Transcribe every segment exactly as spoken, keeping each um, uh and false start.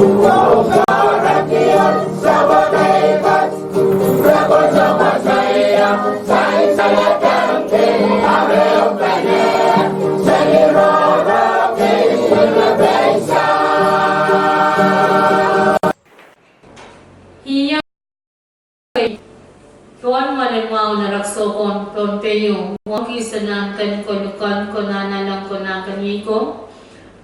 Ih, pohn mwoalen wahu en erekiso Pohnpei, wahu kis nan ken koluhk en konehng nan Konakry ko,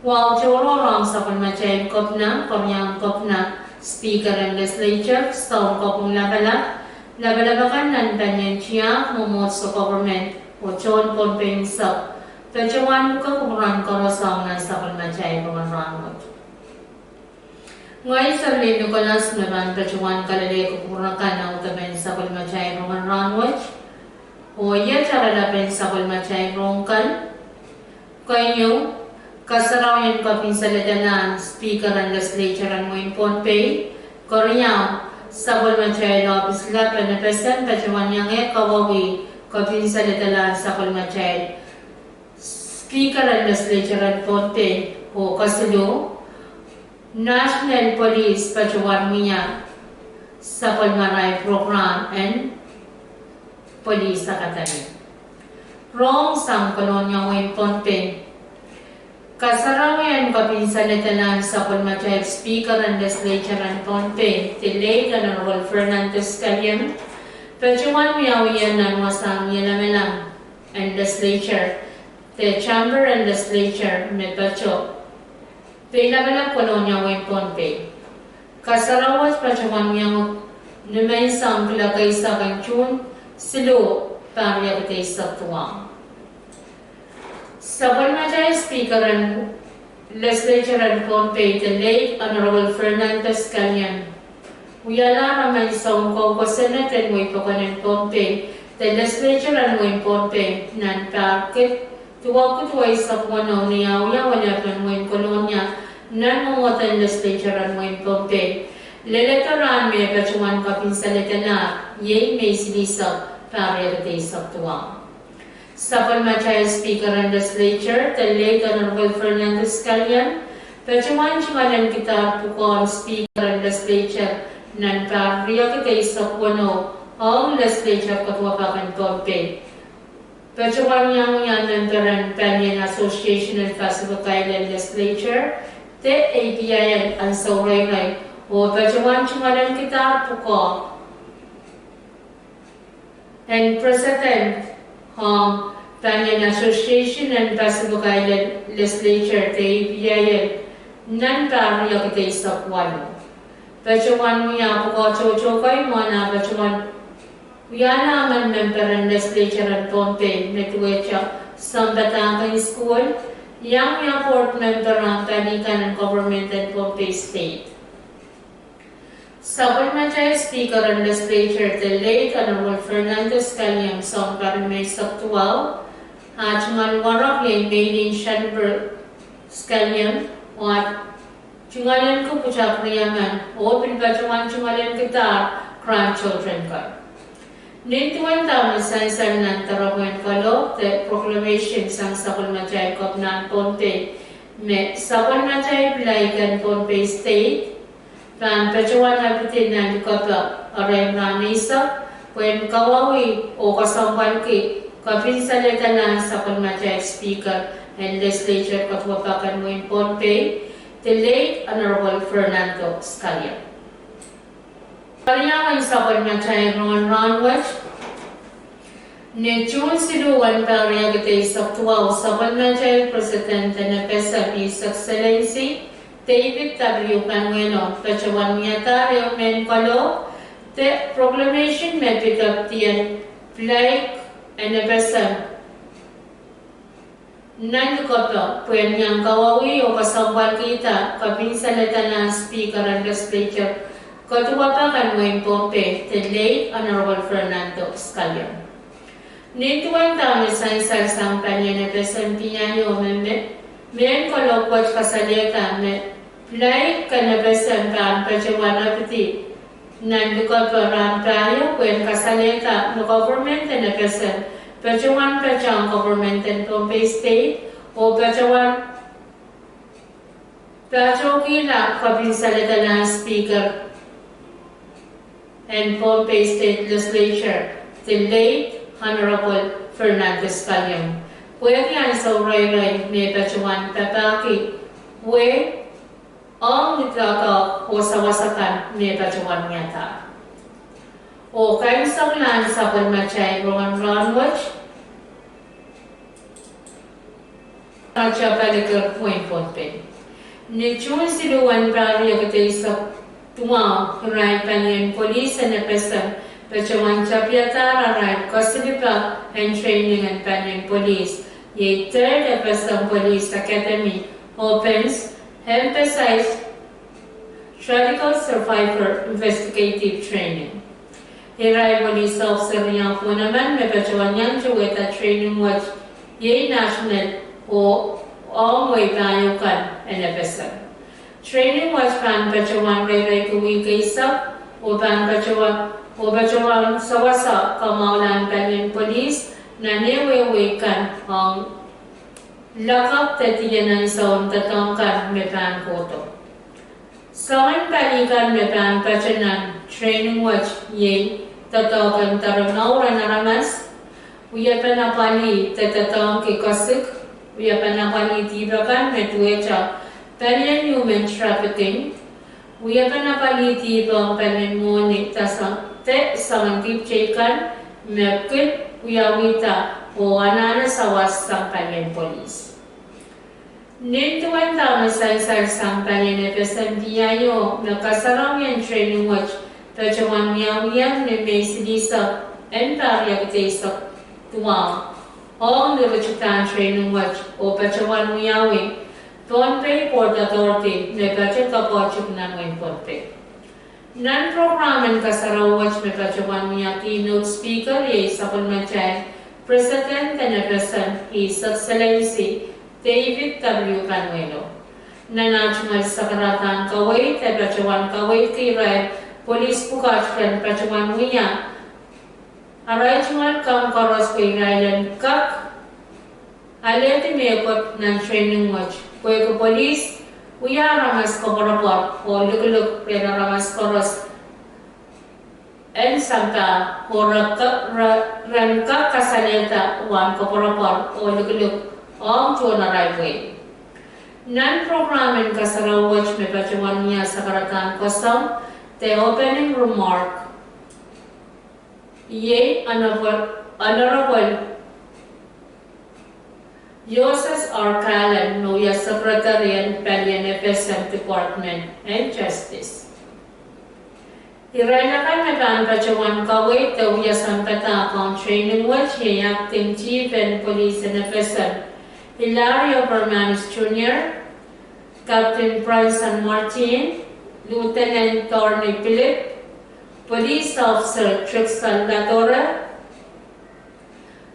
wahu tohrohr ong sapwellimatail Kepina, Keriaun Kepina, Speaker en Legislature, Sounkopwung Lapalap, lapalap akan nan palien tiahk, mwomwohdiso, government, oh tohn Pohnpei unsek, patohwan kupwuren koaros ong nan sapwellimatail rongen rahnwet. Ngehi Serlin Nicholas me pahn patohwan kalelehki kupwur akan ong dahme sapwellimatail rongen rahnwet, oh iet taralapen sapwellimatail rohng kan. Keieu, kasarawien kopin saledelahn Speaker en Legislature en wehin Pohnpei. Keriau, sapwellimatail ohpis lap en FSM patohwan iang kawauwih kopin saledelahn sapwellimatail Speaker en Legislature en Pohnpei. Oh kesiluh, National Police patohwan wia sapwellimarail program en Police Academy. Rohng sang Kolonia, wehin Pohnpei. Kasarawien kopin saledelahn sapwellimatail Speaker en Legislature en Pohnpei, the late Honorable Fernando Scullion, patohwan wiawi nan wasahn lamalam en Legislature, the Chamber en Legislature me patoh Peilapalap, Kolonia, wehin Pohnpei. Kasarawi wet patohwan wiawi ni menseng kuloak eisek en June siluh, pahr riekid eisek duwau. Sapwellimatail Speaker en Legislature en Pohnpei, the late Honorable Fernando Scullion, wialahr emen sounkoko Senate en wehi pokon en Pohnpei, the Legislature en wehin Pohnpei, nan pahr kid duwakid duweisek weneu ni ah wia welehpw en wehin Kolonia nan mwomwohden Legislature en wehin Pohnpei. Leledo rahn me patohwan kopin saledelahr, iei Mei silihsek, pahr riekid eisek duwau. Sapwellimatail Speaker en Legislature, the late Honorable Fernando Scullion, patohwan tungoalenki pwukoahn Speaker en Legislature nan pahr riekid eisek weneu ong Legislature kaduwapak en Pohnpei. Patohwan iang wia memper en palien Association en Pacific Island Legislature, the APIL, ansou reirei, oh patohwan tungoalenkihda pwukoa en President ong palien Association en Pacific Island Legislature, the APIL, nan pahr riekid eisek waluh. Patohwan wia pwukoa tohto kei mwohn ah patohwan wiahla emen memper en Legislature en Pohnpei me duwehte sounpadahk en school, iang wia board memper ong pali kan en government en Pohnpei State. Sapwellimatail Speaker en Legislature, the late Honorable Fernando Scullion, sounpar rimeisek duwau, ah tungoal werek iei Meilin Shanber Scullion, oh ah tungoalenki pwutak riemen, oh pil patohwan tungoalenkihdahr grandchildren kan. Nin duwen dahme sansal nan doaropwehn kalohk, the proclamation sang sapwellimatail Kepinahn Pohnpei, me sapwellimatail Pilaik en Pohnpei State pahn patohwan apwidi nan Likopek erein rahn eisek, pwehn kawauwih oh kesempwalki kopin saledalahn sapwellimatail Speaker en Legislature kaduwapak en wehin Pohnpei, the late Honorable Fernando Scullion. Keriaun sapwellimatail rongen rahnwet, ni June siluh en pahr riekid eisek duwau, sapwellimatail President en FSM, His Excellency David W. Panuelo, patohwan wiadahr ehu mehn kalohk, the proclamation me pikipdien Pilaik en FSM nan Likopek pwehn iang kawauwih oh kesempwalkihda kopin saledalahn Speaker en Legislature kaduwapak en wehin Pohnpei, the late Honorable Fernando Scullion. Nin duwen dahme sansal sang palien FSM PIO me, mehn kalohk wet kasalehda me Pilaik en FSM pahn patohwan apwidi nan Likopek rahn pahieu pwehn kasalehda me government en FSM patohwan patehng government en Pohnpei State oh patohwan Patohkihla kopin saledelahn Speaker en Pohnpei State Legislature, the late Honorable Fernandes Kalium, pwehki ansou reirei me patohwan papahki wehi ong ni doadoahk oh sawas akan me patohwan wiadahr. Oh kaimwiseklahn sapwellimatail rongen rahnwet, Raja Palikir, wehin Pohnpei. Ni June siluh en pahr riekid eisek duwau, irail palien polis en FSM patohwan tapihadahr arail kasalehda en training en palien polis, iei Third FSM Police Academy, oh PENS, emphasize Radical Survivor Investigative Training. Irail polis officer riau kohn emen me patohwan iang towehda training wet, iei national oh ong wehi pahieu kan en FSM. Training wet pahn patohwan reireiki wihk eisek, oh pahn patohwan, oh patohwan sawasa kamwahulahn palien polis nan ehu wehi kan ong lakapw de dien ansoun doadoahk kan me pahn kohdo. Soangen pali kan me pahn patohwan training wet iei doadoahk en doadoahk en aramas, wiepen apwalih de doadoahngki kasik, wiepen apwalih dihp akan me duwehte palien human trafficking, wiepen apwalih dihp ong palien mwohni de soangen dihp teikan me kin wiawihda oh anahne sawas sang palien polis. Nin duwen dahme sansal sang palien FSM PIO me kasarawien training wet patohwan wiawiong ni Mei silihsek en pahr riekid eisek duwau, ong ni ritidahn training wet oh patohwan wiawi Pohnpei Port Authority me patohwan doakohtik nan wehin Pohnpei. Nan prokram en kasarawi wet me patohwan wia keynote speaker iei sapwellimatail President en FSM, His Excellency David W. Panuelo. Nan ah tungoal sakaradahn kaweid e patohwan kaweidki irail polis pwukat ren patohwan wia arail tungoal kang koaros pwe irail en kak alehdi mehkot nan training wet, pwehki polis wia aramas koapworopwor oh likilik rehn aramas koaros en sampah, oh re, re, ren kak kasalehda wahn koapworopwor oh likilik ong tohn arail wehi. Nan prokram en kasarawi wet me patohwan wia sakaradahn kosong de opening remark, iei Honorable, Honorable Joseph R. Kalen me wia Secretary en palien FSM Department en Justice. Irail akan me pahn patohwan kaweid de wia sampah ong training wet iei Acting Chief en Police en FSM, Hilario Bermanis Junior, Captain Bronson Martin, Lieutenant Thorny Philip, Police Officer Trixon Ladore,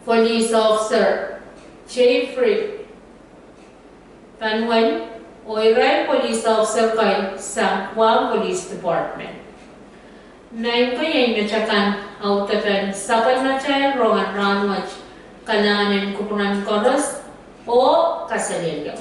Police Officer Jeffrey Panwen, oh irail police officer kei sang Guam Police Department. Maing ko, iei metakan audepen sapwellimatail rongen rahnwet. Kalahngan en kupwuren koaros oh kaselehlie.